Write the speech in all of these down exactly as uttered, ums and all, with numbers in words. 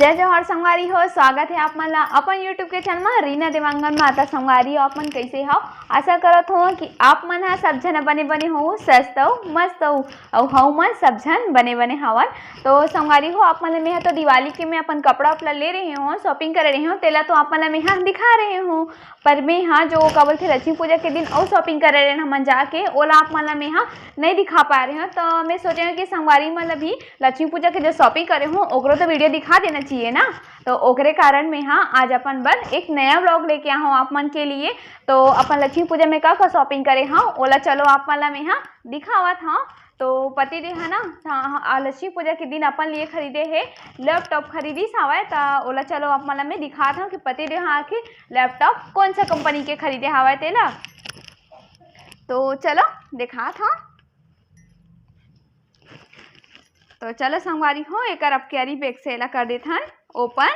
जय जोहार संगवारी हो, स्वागत हे आप मन ला अपन YouTube के चैनल मा रीना देवांगन मा। त संगवारी हो, आप मन कइसे हव? आशा करत हों कि आप मन ह सब झन बने बने हो, स्वस्थ हो, मस्त हो, अउ हमन सब झन बने बने हवन। तो संगवारी हो, आप मन ल मेंहा तो दिवाली के मैं अपन कपड़ा उपड़ा ले रहे हों, shopping करे रहे हों, तेला तो आप मन ल मेंहा दिखा रहे हों। पर मेंहा जो का बोलथे लक्ष्मी पूजा के दिन अउ shopping करे रहे हमन जाके, ओला आप मन ल मेंहा नहीं दिखा पाए रहे हों। तो मैं सोचे हों कि संगवारी मन ल भी लक्ष्मी पूजा के जो shopping करे हों ओकरो तो video दिखा देना चाहिए ना। तो ओकरे कारण मेंहा आज अपन बर एक नया vlog लेके आए हों आप मन के लिए। तो अपन लक्ष्मी पूजा में का का shopping करे हों ओला चलो आप मन ल मेंहा दिखावत हों। तो पति देव ह ना, हाँ, हाँ, लक्ष्मी पूजा के दिन अपन लिए खरीदे हे laptop खरीदिस हवय। त ओला चलो आप मन ल मैं दिखात हों कि पति देव ह आखिर laptop कौन सा company के खरीदे हवय तेला। तो चलो दिखात हों। तो चलो संगवारी हो, एकर अब carry bag से एला कर देथन open।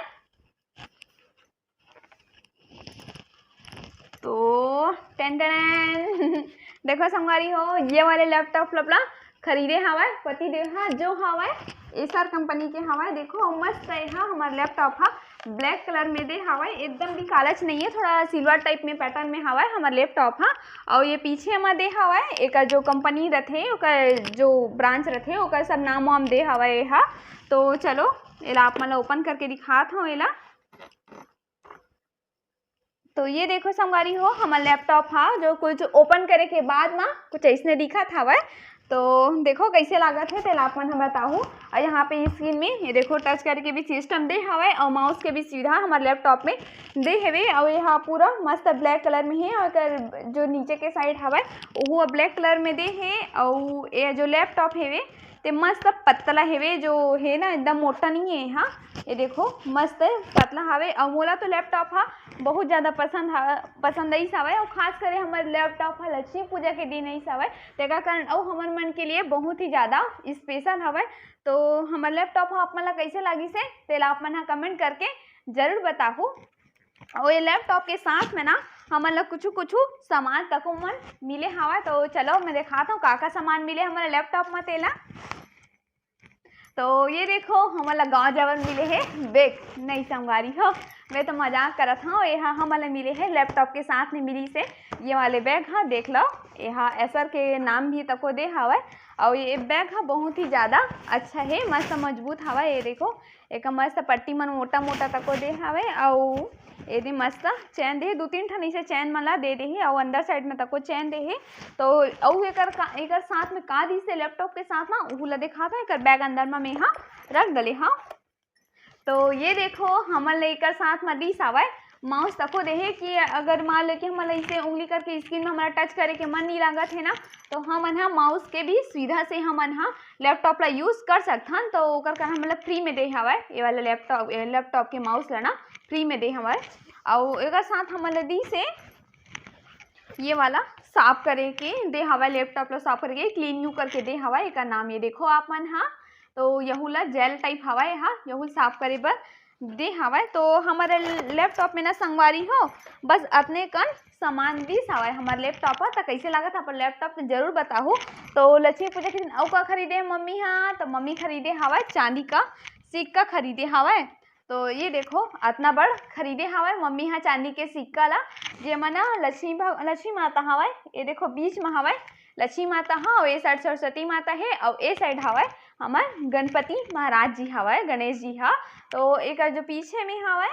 तो टन टन, देखो संगवारी हो, ये वाले laptop ला खरीदे हवय पति देव ह, जो हवय Acer company के हवय। देखो मस्त हे हा हमर laptop ह, black colour में दे हवय, एकदम भी कालच नहीं है, थोड़ा silver type में pattern में हवय हमर laptop ह। अउ ये पीछे म दे हवय, एकर जो company रथे, ओकर जो branch रथे, ओकर सब नाम वाम दे हवय ये हा। तो चलो एला आप मन ला open करके दिखात हों एला। तो ये देखो संगवारी हो, हमर laptop हा जो कुछ open करे के बाद मा कुछ ऐसने दिखत हवय। तो देखो कैसे लागत हे, तेला आप मन ह बताहू। अउ यहाँ पे screen में ये देखो touch करे के भी system दे हवय अउ mouse के भी सुविधा हमर laptop में दे हवे। अउ ये हा पूरा मस्त black colour में हे अउ एकर जो नीचे के side हवय ओहू black colour में दे हे। अउ ये जो laptop हेवे ते मस्त पतला हेवे, जो हे ना एकदम मोटा नहीं है। हाँ, ये देखो मस्त पतला हवे। अउ मोला तो laptop हा बहुत ज़्यादा पसंद हा, पसंद आइस हवय। अउ खास करे हमर laptop हा लक्ष्मी पूजा के दिन आइस हवय, तेकर कारण अउ हमर मन के लिए बहुत ही ज़्यादा special हवय। तो हमर laptop हा आप मन ला कैसे लागिस हे, तेला आप मन हा comment करके जरूर बताहू। अउ ये laptop के साथ में ना हमन ला कुछु कुछु सामान तको मन मिले हवय। तो चलो मैं दिखात हूँ का का सामान मिले हमन ला laptop म तेला। तो ये देखो हमन ला गाँव जावन मिले हे bag। नहीं संगवारी हो, मैं तो मजाक करत हूँ। ये हा हमन ला मिले हे laptop के साथ में मिलिस हे ये वाले bag। हाँ देख लो, ये हा Acer के नाम भी तको दे हवय। अउ ये bag हा बहुत ही ज़्यादा अच्छा हे, मस्त मजबूत हवय। ये देखो एकर मस्त पट्टी मन मोटा मोटा तको दे हवय। अउ एदे मस्त chain दे, दू तीन ठन इसे chain मन ला दे दे हे अउ अंदर side में तको chain दे हे। तो अउ एकर का, एकर साथ में का दिस हे laptop के साथ ना, उहू ला दिखात हूँ। एकर bag अंदर में मैं हा रख डले हूँ। तो ये देखो हमन ला एकर साथ में दिस हवय mouse तको दे हे कि अगर मान लो कि हमन ला इसे उंगली करके screen में हमारा touch करे के मन नहीं लागत हे ना, तो हमन हा mouse के भी सुविधा से हमन हा laptop ला use कर सकथन। तो ओकर कारण हमन ला free में दे हवय ये वाला laptop, ये laptop के mouse ला ना free में दे हवय। अउ एकर साथ हमन ला दिस हे ये वाला साफ करे के दे हवय, laptop ला साफ करे के Clean U करके दे हवय। एकर नाम ये देखो आप मन हा, तो यहू ला gel type हवय, हा यहू साफ करे बर दे हवय। तो हमर laptop में ना संगवारी हो, बस अतने कन सामान दिस हवय हमर laptop ह। त कैसे लागत हे अपन laptop, तो जरूर बताहू। तो लक्ष्मी पूजा के दिन अउ का खरीदे हे मम्मी हा, तो मम्मी खरीदे हवय चांदी का सिक्का खरीदे हवय। तो ये देखो अतना बड़ खरीदे हवय मम्मी हा चांदी के सिक्का ला, जेमा ना लक्ष्मी भग-, लक्ष्मी माता हवय। ये देखो बीच में हवय लक्ष्मी माता हा, अउ ए side सरस्वती माता हे, अउ ए side हवय हमर गणपति महाराज जी हवय, गणेश जी हा। तो एकर जो पीछे में हवय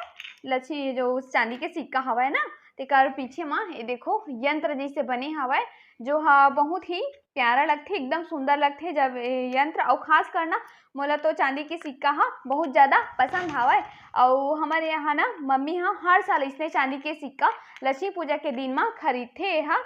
लक्ष्मी, जो चांदी के सिक्का हवय ना, तेकर पीछे म ये देखो यंत्र जैसे बने हवय, जो हा बहुत ही प्यारा लगथे, एकदम सुंदर लगथे जब ये यंत्र। अउ खास कर ना मोला तो चांदी के सिक्का हा बहुत ज़्यादा पसंद हवय। अउ हमर यहाँ ना मम्मी हा हर साल इसने चांदी के सिक्का लक्ष्मी पूजा के दिन म खरीदथे। एहा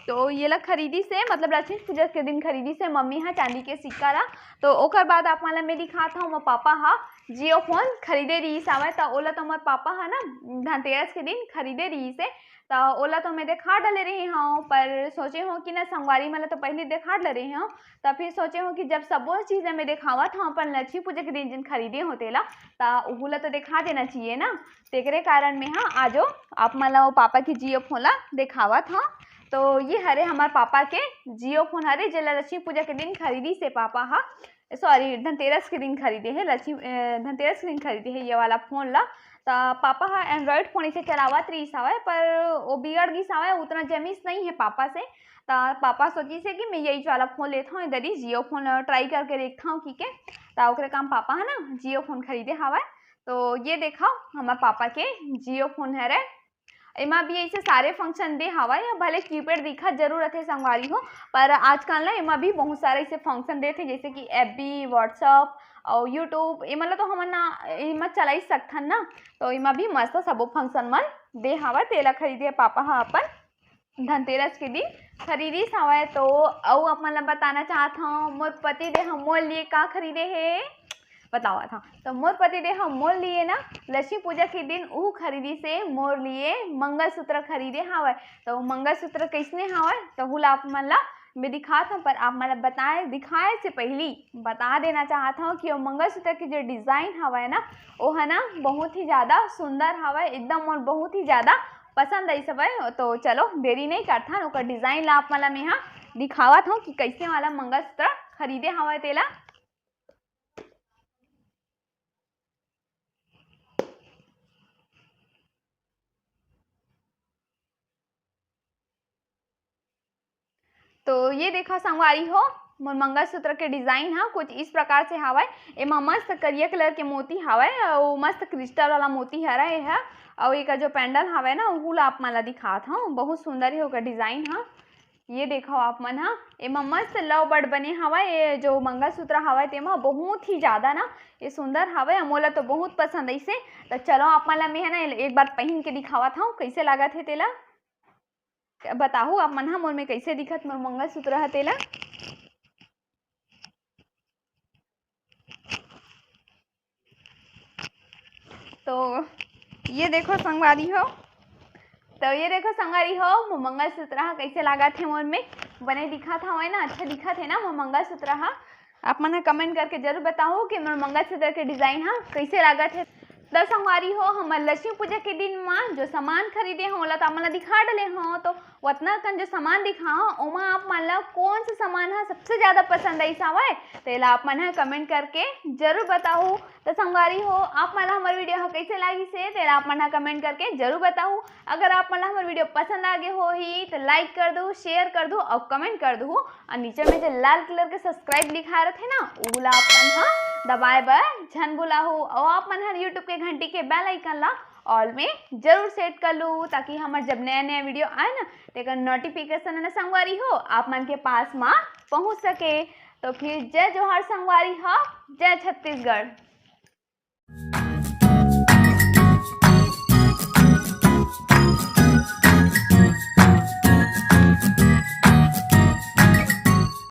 तो ये ला खरीदिस हे, मतलब लक्ष्मी पूजा के दिन खरीदिस हे मम्मी हा चांदी के सिक्का ला। तो ओकर बाद आप मन ला मैं दिखात हूँ, मोर पापा हा Jio phone खरीदे रिहिस हवय। त ओला तो मोर पापा हा ना धनतेरस के दिन खरीदे रिहिस हे, त ओला तो मैं देखा डले रहे हूँ, पर सोचे हूँ कि ना संगवारी मन ला तो पहले देखा डले रहे हूँ, त फिर सोचे हूँ कि जब सबो चीज़ ला मैं देखावत हूँ अपन लक्ष्मी पूजा के दिन जिन खरीदे हूँ तेला, त उहू ला तो देखा देना चाहिए ना। तेकरे कारण में हा आजो आप मन ला वो पापा के Jio phone ला देखावत हूँ। तो ये हरे हमार पापा के Jio phone हरे, जेला लक्ष्मी पूजा के दिन खरीदिस हे पापा हा। सॉरी, धनतेरस के दिन खरीदे हे लक्ष्मी, अ, धनतेरस के दिन खरीदे हे ये वाला फोन ला। त पापा ह एंड्रॉइड फोन इसे चलावत रहिस हवय, पर वो बिगड़ गिस हवय, उतना जमिस नहीं है पापा से। त पापा सोचिस हे कि मैं यही वाला फोन लेत हूँ, इधर ही जियो फोन ट्राई करके देखता हूँ कि के। त ओकरे काम पापा है ना जियो फोन खरीदे हवय। तो ये देखो, हमारे पापा के जियो फोन हरे। एमा भी ऐसे सारे फंक्शन दे हवय, भले कीपैड दिखत जरूर रथे संगवारी हो, पर आजकल ना एमा भी बहुत सारे ऐसे फंक्शन देथे, जैसे कि एफ बी, WhatsApp और YouTube, एमन ला तो हमन ना एमा चला ही सकथन ना। तो एमा भी मस्त सबो फंक्शन मन दे हवय, तेला खरीदे पापा ह अपन धनतेरस के दिन खरीदिस हवय। तो अउ आप मन ला बताना चाहत हव, मोर पति देव ह मोर लिए का खरीदे हे, बतावत हव। तो मोर पति देव ह मोर लिए ना लक्ष्मी पूजा के दिन ऊ खरीदिस हे, मोर लिए मंगलसूत्र खरीदे हवय। तो मंगलसूत्र कैसने हवय, तो उला आप मन ला मैं दिखात हव, पर आप मन ला बताए, दिखाए से पहली बता देना चाहत हव कि वो मंगलसूत्र के जो डिजाइन हवय ना, वो है ना बहुत ही ज्यादा सुंदर हवय एकदम, और बहुत ही ज्यादा पसंद आइस हवय। तो चलो देरी नहीं करथन, ओकर डिजाइन ला आप मन ला मैं हा दिखावत हव कि कैसे वाला मंगलसूत्र खरीदे हवय तेला। तो ये देखो संगवारी हो, मोर मंगलसूत्र के डिजाइन हा कुछ इस प्रकार से हावय। एमा मस्त करिया कलर के मोती हावय, अउ मस्त क्रिस्टल वाला मोती हरय एहा। अउ एकर जो पैंडल हावय ना, ओहू ला आप मन ला दिखात हव, बहुत सुंदर हे ओकर डिजाइन हा। ये देखो आप मन हा, एमा मस्त लव बर्ड बने हावय। ये जो मंगलसूत्र हावय, तेमा बहुत ही ज्यादा ना ये सुंदर हावय, अउ मोला तो बहुत पसंद आइसे। तो चलो आप मन ला मैं है ना एक बार पहिन के दिखावत हव, कैसे लागत हे तेला। बताहू आप मन हा मोर में कैसे दिखत मोर मंगलसूत्र ह तेला। तो ये देखो संगवारी हो, तो ये देखो संगवारी हो, मोर मंगलसूत्र ह कैसे लागत हे मोर में, बने दिखत हवय ना, अच्छा दिखत हे ना मोर मंगलसूत्र ह। आप मन ह कमेंट करके जरूर बताहू कि मोर मंगलसूत्र के डिजाइन ह कैसे लागत हे। त संगवारी हो, हमर लक्ष्मी पूजा के दिन म जो सामान खरीदे हव, ओला त आप मन ल दिखा डले हव। तो ओतना कन जो सामान दिखा हव, ओमा आप मन ल कौन से सामान ह सबसे ज्यादा पसंद आइस हवय, तेला आप मन ह कमेंट करके जरूर बताहू। त संगवारी हो, आप मन ल हमर वीडियो ह कैसे लागिस हे, तेला आप मन ह कमेंट करके जरूर बताहू। अगर आप मन ल हमर वीडियो पसंद आगे होही, त लाइक कर दू, शेयर कर दू अउ कमेंट कर दू। अउ नीचे में जो लाल कलर के सब्सक्राइब लिखा रथे ना, ओला आप मन ह दबाए बर झन भुलाहू। अउ आप मन ह YouTube के घंटी के बेल आइकन ला ऑल में जरूर सेट कर लू, ताकि हमर जब नया नया वीडियो आए ना, तेकर नोटिफिकेशन ना संगवारी हो, आप मन के पास मा पहुंच सके। तो फिर जय जोहार संगवारी हो, जय छत्तीसगढ़।